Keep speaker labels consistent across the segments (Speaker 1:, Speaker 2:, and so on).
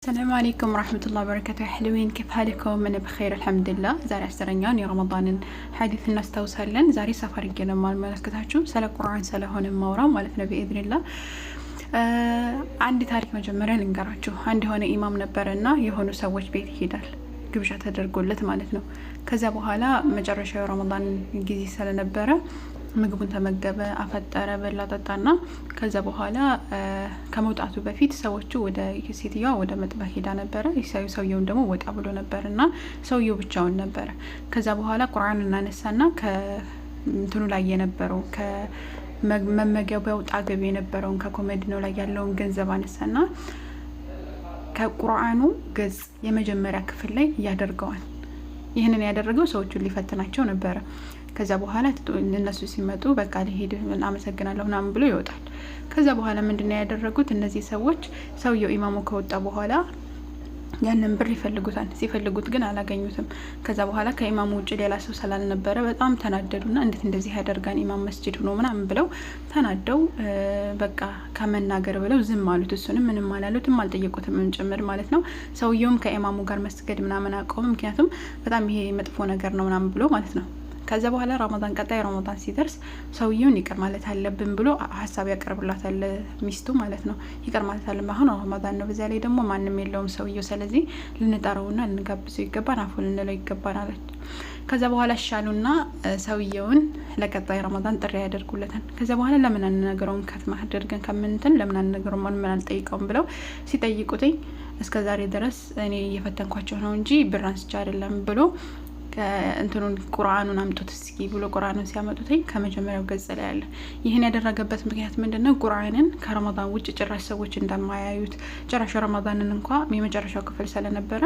Speaker 1: السلام عليكم ورحمة الله وبركاته حلوين كيف حالكم? أنا بخير الحمد لله። ዛሬ 10ኛውን የረመዳንን ሐዲስ እናስታውሳለን። ዛሬ ሰፋ አድርጌ ነው የማልመለከታችሁ፣ ስለ ቁርአን ስለሆነ ማውራው ማለት ነው بإذن الله። አንድ ታሪክ መጀመሪያ ልንገራችሁ። አንድ የሆነ ኢማም ነበረና የሆኑ ሰዎች ቤት ይሄዳል፣ ግብዣ ተደርጎለት ማለት ነው። ከዚያ በኋላ መጨረሻው የረመዳን ጊዜ ስለነበረ ምግቡን ተመገበ፣ አፈጠረ፣ በላ፣ ጠጣና ከዛ በኋላ ከመውጣቱ በፊት ሰዎቹ ወደ ሴትዮዋ ወደ مطبخ ሄዳ ነበረ። ሰውየውን ደግሞ ወጣ ብሎ ነበር እና ሰውየው ብቻውን ነበረ። ከዛ በኋላ ቁርአንን አነሳና ከእንትኑ ላይ የነበረው፣ ከመመገቢያው ጣገብ የነበረውን፣ ከኮመዲኖ ላይ ያለውን ገንዘብ አነሳና ከቁርአኑ ገጽ የመጀመሪያ ክፍል ላይ ያደርገዋል። ይህንን ያደረገው ሰዎቹን ሊፈትናቸው ነበረ። ከዛ በኋላ እነሱ ሲመጡ በቃ ልሄድ፣ አመሰግናለሁ ምናምን ብሎ ይወጣል። ከዛ በኋላ ምንድነው ያደረጉት እነዚህ ሰዎች? ሰውየው ኢማሙ ከወጣ በኋላ ያንን ብር ይፈልጉታል። ሲፈልጉት ግን አላገኙትም። ከዛ በኋላ ከኢማሙ ውጭ ሌላ ሰው ስላልነበረ በጣም ተናደዱና እንዴት እንደዚህ ያደርጋን ኢማም መስጅድ ሆኖ ምናምን ብለው ተናደው በቃ ከመናገር ብለው ዝም አሉት። እሱንም ምንም አላሉትም፣ አልጠየቁትም ጭምር ማለት ነው። ሰውየውም ከኢማሙ ጋር መስገድ ምናምን አቆመ። ምክንያቱም በጣም ይሄ መጥፎ ነገር ነው ምናምን ብሎ ማለት ነው። ከዛ በኋላ ረመዳን፣ ቀጣይ ረመዳን ሲደርስ ሰውየውን ይቅር ማለት አለብን ብሎ ሀሳብ ያቀርብላታል ሚስቱ ማለት ነው። ይቅር ማለት አለብን፣ አሁን ረመዳን ነው፣ በዚያ ላይ ደግሞ ማንም የለውም ሰውየው፣ ስለዚህ ልንጠራውና ልንጋብዘው ይገባን፣ አፉ ልንለው ይገባን አለች። ከዛ በኋላ እሻሉና ሰውየውን ለቀጣይ ረመዳን ጥሪ ያደርጉለታል። ከዛ በኋላ ለምን አንነግረውም፣ ከትማ አድርገን ከምንትን ለምን አንነግረውም፣ ምን አልጠይቀውም ብለው ሲጠይቁትኝ እስከ ዛሬ ድረስ እኔ እየፈተንኳቸው ነው እንጂ ብር አንስቼ አይደለም ብሎ እንትኑን ቁርአኑን አምጡት እስኪ ብሎ ቁርአኑን ሲያመጡትኝ ከመጀመሪያው ገጽ ላይ አለ። ይህን ያደረገበት ምክንያት ምንድን ነው? ቁርአንን ከረመዳን ውጭ ጭራሽ ሰዎች እንደማያዩት፣ ጭራሽ ረመዳንን እንኳ የመጨረሻው ክፍል ስለነበረ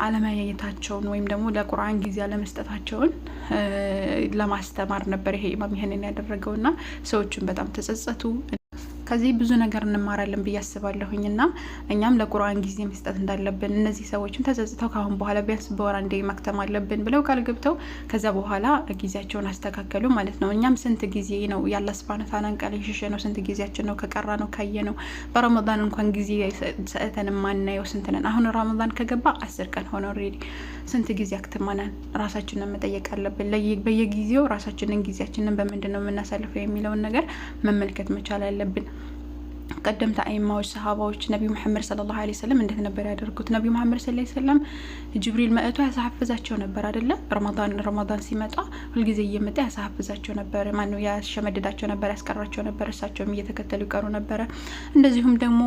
Speaker 1: አለማየታቸውን ወይም ደግሞ ለቁርአን ጊዜ አለመስጠታቸውን ለማስተማር ነበር ይሄ ኢማም ይህንን ያደረገውና ሰዎቹን በጣም ተጸጸቱ። ከዚህ ብዙ ነገር እንማራለን ብዬ አስባለሁኝ እና እኛም ለቁርአን ጊዜ መስጠት እንዳለብን፣ እነዚህ ሰዎችም ተጸጽተው ከአሁን በኋላ ቢያንስ በወር አንዴ ማክተም አለብን ብለው ቃል ገብተው ከዛ በኋላ ጊዜያቸውን አስተካከሉ ማለት ነው። እኛም ስንት ጊዜ ነው የአላህ ሱብሃነሁ ወተዓላን ቃል የሸሸ ነው? ስንት ጊዜያችን ነው ከቀራ ነው ካየ ነው? በረመዳን እንኳን ጊዜ ሰጥተን የማናየው ስንት ነን? አሁን ረመዳን ከገባ 10 ቀን ሆነ already። ስንት ጊዜ አክትመናል? ራሳችንን መጠየቅ አለብን። በየጊዜው ራሳችንን ጊዜያችንን በምንድን ነው የምናሳልፈው የሚለውን ነገር መመልከት መቻል አለብን። ቀደምት አይማዎች፣ ሰሃባዎች፣ ነቢዩ መሐመድ صلى الله عليه وسلم እንዴት ነበር ያደርጉት? ነቢዩ መሐመድ صلى الله عليه وسلم ጅብሪል መጥቶ ያሳሐፍዛቸው ነበር አይደለ? ረመዳን ረመዳን ሲመጣ ሁልጊዜ እየመጣ ያሳሐፍዛቸው ነበር። ማነው ያሸመድዳቸው ነበር፣ ያስቀራቸው ነበር። እሳቸውም እየተከተሉ ይቀሩ ነበረ። እንደዚሁም ደግሞ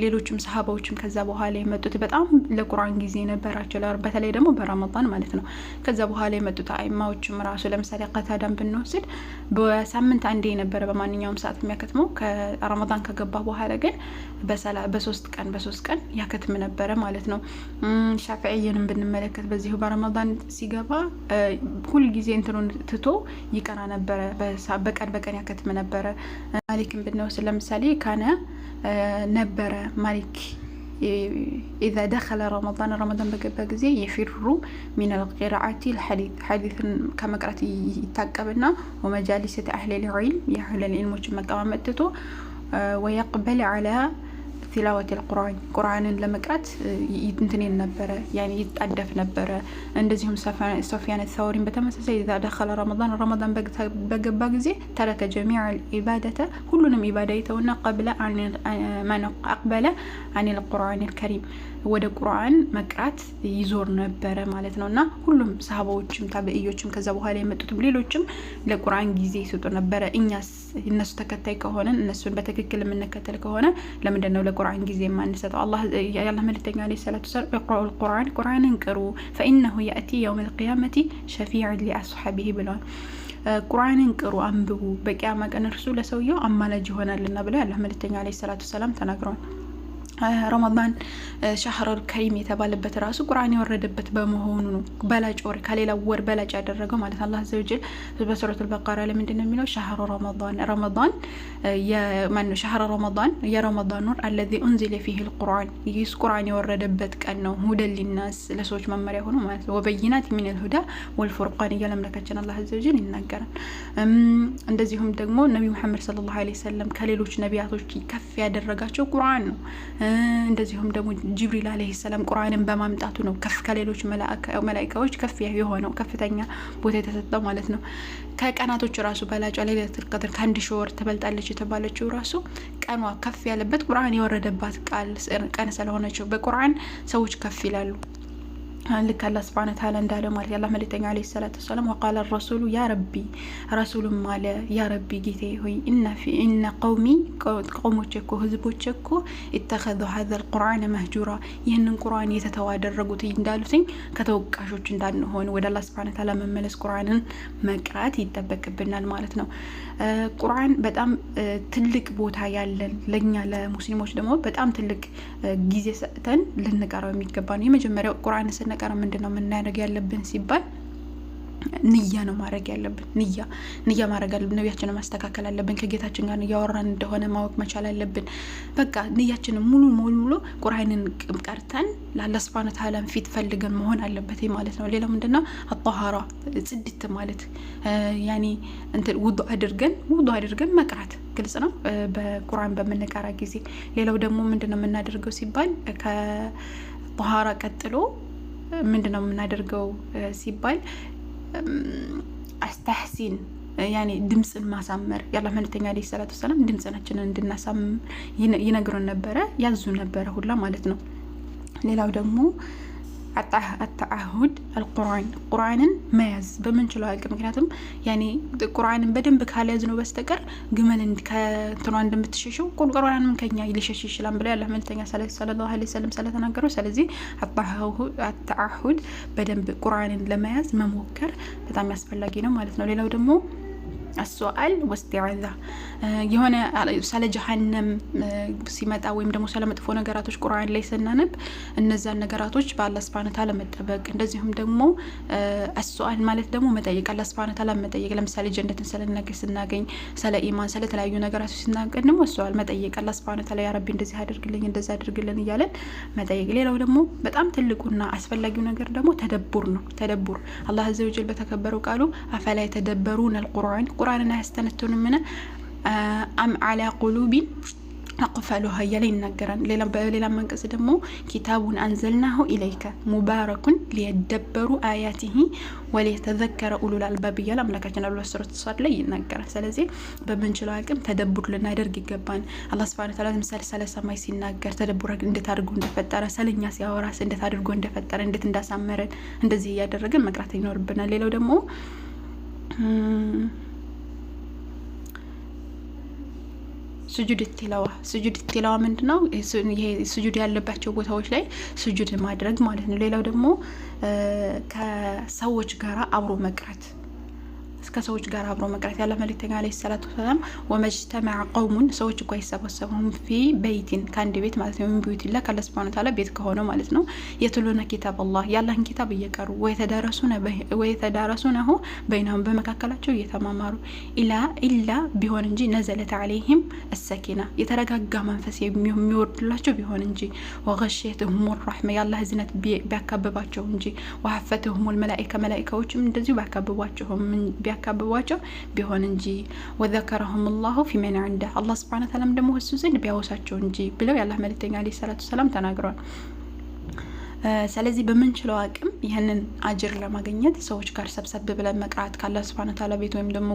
Speaker 1: ሌሎችም ሰሃባዎችም ከዛ በኋላ የመጡት በጣም ለቁርአን ጊዜ ነበራቸው፣ በተለይ ደግሞ በረመዳን ማለት ነው። ከዛ በኋላ የመጡት አይማዎችም ራሱ ለምሳሌ ቀታዳን ብንወስድ በሳምንት አንዴ ነበረ በማንኛውም ሰዓት የሚያከትመው። ከረመዳን ከገባ በኋላ ግን በ3 ቀን በ3 ቀን ያከትም ነበረ ማለት ነው። ሻፊዕይንም ብንመለከት በዚሁ በረመዳን ሲገባ ሁልጊዜ እንትኑን ትቶ ይቀራ ነበረ፣ በቀን በቀን ያከትም ነበረ። ማሊክን ብንወስድ ለምሳሌ كان ነበረ ማሊክ إذا دخل رمضان፣ ረመዳን በገባ ጊዜ يفر من القراءة الحديث፣ ሐዲስን ከመቅራት ይታቀብና ومجالسة أهل العلم፣ የአህለል ዒልሞችን መቀማመጥ ትቶ ويقبل على تلاوة القرآن፣ ቁርአንን ለመቅራት እንትን ነበረ፣ يعني ይጣደፍ ነበረ። እንደዚሁም ሶፊያን ተውሪን በተመሳሳይ إذا دخل رمضان፣ ረመዳን በገባ ጊዜ ترك جميع العبادة፣ ሁሉንም ኢባዳ ይተውና قبل أقبل عن القرآن الكريم፣ ወደ ቁርአን መቅራት ይዞር ነበረ ማለት ነው። እና ሁሉም ሰሃባዎችም ታቢዒዮችም ከዛ በኋላ የመጡትም ሌሎችም ለቁርአን ጊዜ ይሰጡ ነበረ። እኛስ እነሱ ተከታይ ከሆነን፣ እነሱን በትክክል የምንከተል ከሆነ ለምንድን ነው ለቁርአን ጊዜ የማንሰጠው? የአላህ መልእክተኛ عليه الصلاة والسلام اقرءوا القرآن፣ ቁርአንን ቅሩ፣ فإنه يأتي يوم القيامة شفيعا لأصحابه ብለዋል። ቁርአንን ቅሩ፣ አንብቡ፣ በቂያማ ቀን እርሱ ለሰውየው አማላጅ ይሆናልና ብለው የአላህ መልእክተኛ عليه الصلاة والسلام ተናግረዋል። ረመዳን شهر الكريم የተባለበት ራሱ ቁርአን የወረደበት በመሆኑ ነው። በላጭ ወር፣ ከሌላው ወር በላጭ ያደረገው ማለት። አላህ عز وجل በሱረቱል በቀራ ላይ ምንድን ነው የሚለው? شهر رمضان፣ ረመዳን የማነው? شهر رمضان፣ የረመዳን ወር الذي أنزل فيه القرآن፣ ይህ ቁርአን የወረደበት ቀን ነው። هدى للناس፣ ለሰዎች መመሪያ ሆኖ ማለት ነው። وبينات من الهدى والفرقان እያለ አምላካችን አላህ عز وجل ይናገራል። እንደዚሁም ደግሞ ነቢ ሙሐመድ صلى الله عليه وسلم ከሌሎች ነቢያቶች ከፍ ያደረጋቸው ቁርአን ነው። እንደዚሁም ደግሞ ጅብሪል ዓለይሂ ሰላም ቁርአንን በማምጣቱ ነው ከፍ ከሌሎች መላኢካዎች ከፍ የሆነው፣ ከፍተኛ ቦታ የተሰጠው ማለት ነው። ከቀናቶች ራሱ በላጯ ለይለቱል ቀድር ከ1000 ወር ትበልጣለች የተባለችው ራሱ ቀኗ ከፍ ያለበት ቁርአን የወረደባት ቃል ቀን ስለሆነችው በቁርአን ሰዎች ከፍ ይላሉ። ልክ አላህ ስብሐነ ወተዓላ እንዳለው ማለት የአላህ መልእክተኛ ዓለይሂ ሰላቱ ወሰላም ወቃለ ረሱሉ ያ ረቢ፣ ረሱሉም አለ ያ ረቢ ጌታዬ ሆይ፣ إن قومي ቀውሞቼ እኮ፣ ህዝቦቼ እኮ اتخذوا هذا القرآن مهجورا ይህንን ቁርአን የተተው አደረጉት እንዳሉትኝ ከተወቃሾች እንዳንሆን ወደ አላህ ስብሐነ ወተዓላ መመለስ፣ ቁርአንን መቅራት ይጠበቅብናል ማለት ነው። ቁርአን በጣም ትልቅ ቦታ ያለን ለእኛ ለሙስሊሞች ደግሞ በጣም ትልቅ ጊዜ ሰጥተን ልንቀራው የሚገባ ነው። የመጀመሪያው ቁርአን ስንቀራ ምንድን ነው የምናደርግ ያለብን ሲባል ንያ ነው ማድረግ ያለብን። ንያ ማድረግ አለብን። ንያችንን ማስተካከል አለብን። ከጌታችን ጋር እያወራን እንደሆነ ማወቅ መቻል አለብን። በቃ ንያችንን ሙሉ ሙሉ ቁርአንን ቀርተን ለአላህ ሱብሃነሁ ወተዓላ ፊት ፈልገን መሆን አለበት ማለት ነው። ሌላው ምንድነው? አጧሃራ፣ ጽድት ማለት፣ ያኔ እንትን ውዱ አድርገን መቅራት፣ ግልጽ ነው በቁርአን በምንቀራ ጊዜ። ሌላው ደግሞ ምንድነው የምናደርገው ሲባል፣ ከጧሃራ ቀጥሎ ምንድነው የምናደርገው ሲባል አስተሕሲን ያኔ ድምፅን ማሳመር። የአላህ መልእክተኛ ዓለይሂ ሰላቱ ወሰላም ድምፅናችንን እንድናሳምር ይነግሩን ነበረ፣ ያዙ ነበረ ሁላ ማለት ነው። ሌላው ደግሞ التعهد القرآن፣ ቁርአንን መያዝ በምንችለው አቅም። ምክንያቱም ያኔ ቁርአንን በደንብ ካልያዝነው በስተቀር ግመል ከእንትኗ እንደምትሸሸው ቁርአንም ከኛ ሊሸሽ ይችላል ብለው የአላህ መልእክተኛ ሰለላሁ ዐለይሂ ወሰለም ስለተናገሩ፣ ስለዚህ التعهد በደንብ ቁርአንን ለመያዝ መሞከር በጣም አስፈላጊ ነው ማለት ነው። ሌላው ደግሞ السؤال والاستعاذة፣ የሆነ ስለ ጀሀነም ሲመጣ ወይም ደግሞ ስለ መጥፎ ነገራቶች ቁርአን ላይ ስናነብ እነዛን ነገራቶች በአላህ ስብሐነ ተዓላ መጠበቅ። እንደዚሁም ደግሞ السؤال ማለት ደግሞ መጠየቅ፣ አላህ ስብሐነ ተዓላ መጠየቅ። ለምሳሌ ጀነትን ስለነገር ስናገኝ፣ ስለ ኢማን፣ ስለ ተለያዩ ነገራቶች ስናገኝ ደግሞ السؤال መጠየቅ፣ አላህ ስብሐነ ተዓላ ያ ረቢ እንደዚህ አድርግልኝ፣ እንደዚህ አድርግልን እያለን መጠየቅ። ሌላው ደግሞ በጣም ትልቁና አስፈላጊው ነገር ደግሞ ተደቡር ነው። ተደቡር፣ አላህ አዘ ወጀል በተከበረው ቃሉ أفلا يتدبرون القرآن፣ ቁርአንን አያስተነትኑምን? أم على قلوب أقفالها እያለ ይናገራል። በሌላ አንቀጽ ደግሞ كتاب أنزلناه إليك مبارك ليدبروا آياته وليتذكر أولو الألباب እያለ አምላካችን አላህ ሱረት ሷድ ላይ ይናገራል። ስለዚህ በምንችለው አቅም ተደቡር ልናደርግ ይገባል። አላህ ስብሐነ ወተዓላ ለምሳሌ ስለ ሰማይ ሲናገር ተደቡር እንዴት አድርጎ እንደፈጠረ፣ ስለኛ ሲያወራ እንዴት አድርጎ እንደፈጠረ፣ እንዴት እንዳሳመረን እንደዚህ እያደረግን መቅራት ይኖርብናል። ሌላው ደግሞ ስጁድ ቲላዋ። ስጁድ ቲላዋ ምንድን ነው? ይሄ ስጁድ ያለባቸው ቦታዎች ላይ ስጁድ ማድረግ ማለት ነው። ሌላው ደግሞ ከሰዎች ጋር አብሮ መቅራት፣ ከሰዎች ጋር አብሮ መቅራት። የአላህ መልእክተኛ ዓለይሂ ሰላቱ ወሰላም وما اجتمع قوم ሰዎች እኮ አይሰበሰቡም في بيت ከአንድ ቤት ማለት ነው፣ من بيوت الله ከአላህ ሱብሓነሁ ወተዓላ ቤት ከሆነው ማለት ነው፣ يتلون كتاب الله የአላህን ኪታብ እየቀሩ፣ ويتدارسونه بينهم በመካከላቸው እየተማማሩ፣ إلا ቢሆን እንጂ نزلت عليهم السكينة የተረጋጋ መንፈስ የሚወርድላቸው ቢሆን እንጂ፣ وغشيتهم الرحمة የአላህ እዝነት ቢያካብባቸው እንጂ፣ وحفتهم الملائكة መላኢካዎችም እንደዚሁ ቢያካብቧቸው ቢሆን እንጂ፣ وذكرهم الله فيمن عنده አላህ ስብሐነ ወተዓላም ደግሞ እሱ ዘንድ ቢያወሳቸው እንጂ ብለው የአላህ መልእክተኛ ዓለይሂ ሰላቱ ወሰላም ተናግረዋል። ስለዚህ በምንችለው አቅም ይህንን አጅር ለማግኘት ሰዎች ጋር ሰብሰብ ብለን መቅራት፣ ካላህ ስብሐነ ወተዓላ ቤት ወይም ደግሞ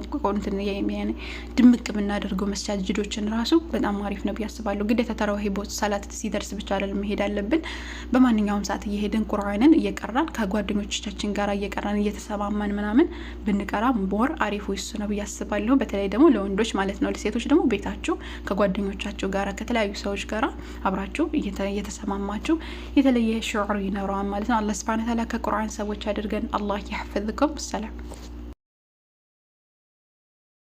Speaker 1: ድምቅ ብናደርገው መስጂዶችን ራሱ በጣም አሪፍ ነው ብዬ አስባለሁ። ግዴታ ተራዊህ ሰላት ሲደርስ ብቻ አይደለም መሄድ አለብን። በማንኛውም ሰዓት እየሄድን ቁርአንን እየቀራን፣ ከጓደኞቻችን ጋር እየቀራን፣ እየተሰማማን ምናምን ብንቀራ more አሪፉ እሱ ነው ብዬ አስባለሁ። በተለይ ደግሞ ለወንዶች ማለት ነው። ለሴቶች ደግሞ ቤታችሁ ከጓደኞቻችሁ ጋር፣ ከተለያዩ ሰዎች ጋር አብራችሁ እየተሰማማችሁ የተለየ ሽዑር ይኖረዋል ማለት ነው። አላህ ስብሐነ ወተዓላ ከቁርአን ሰዎች አድርገን። አላህ ያሕፍዝኩም። ሰላም።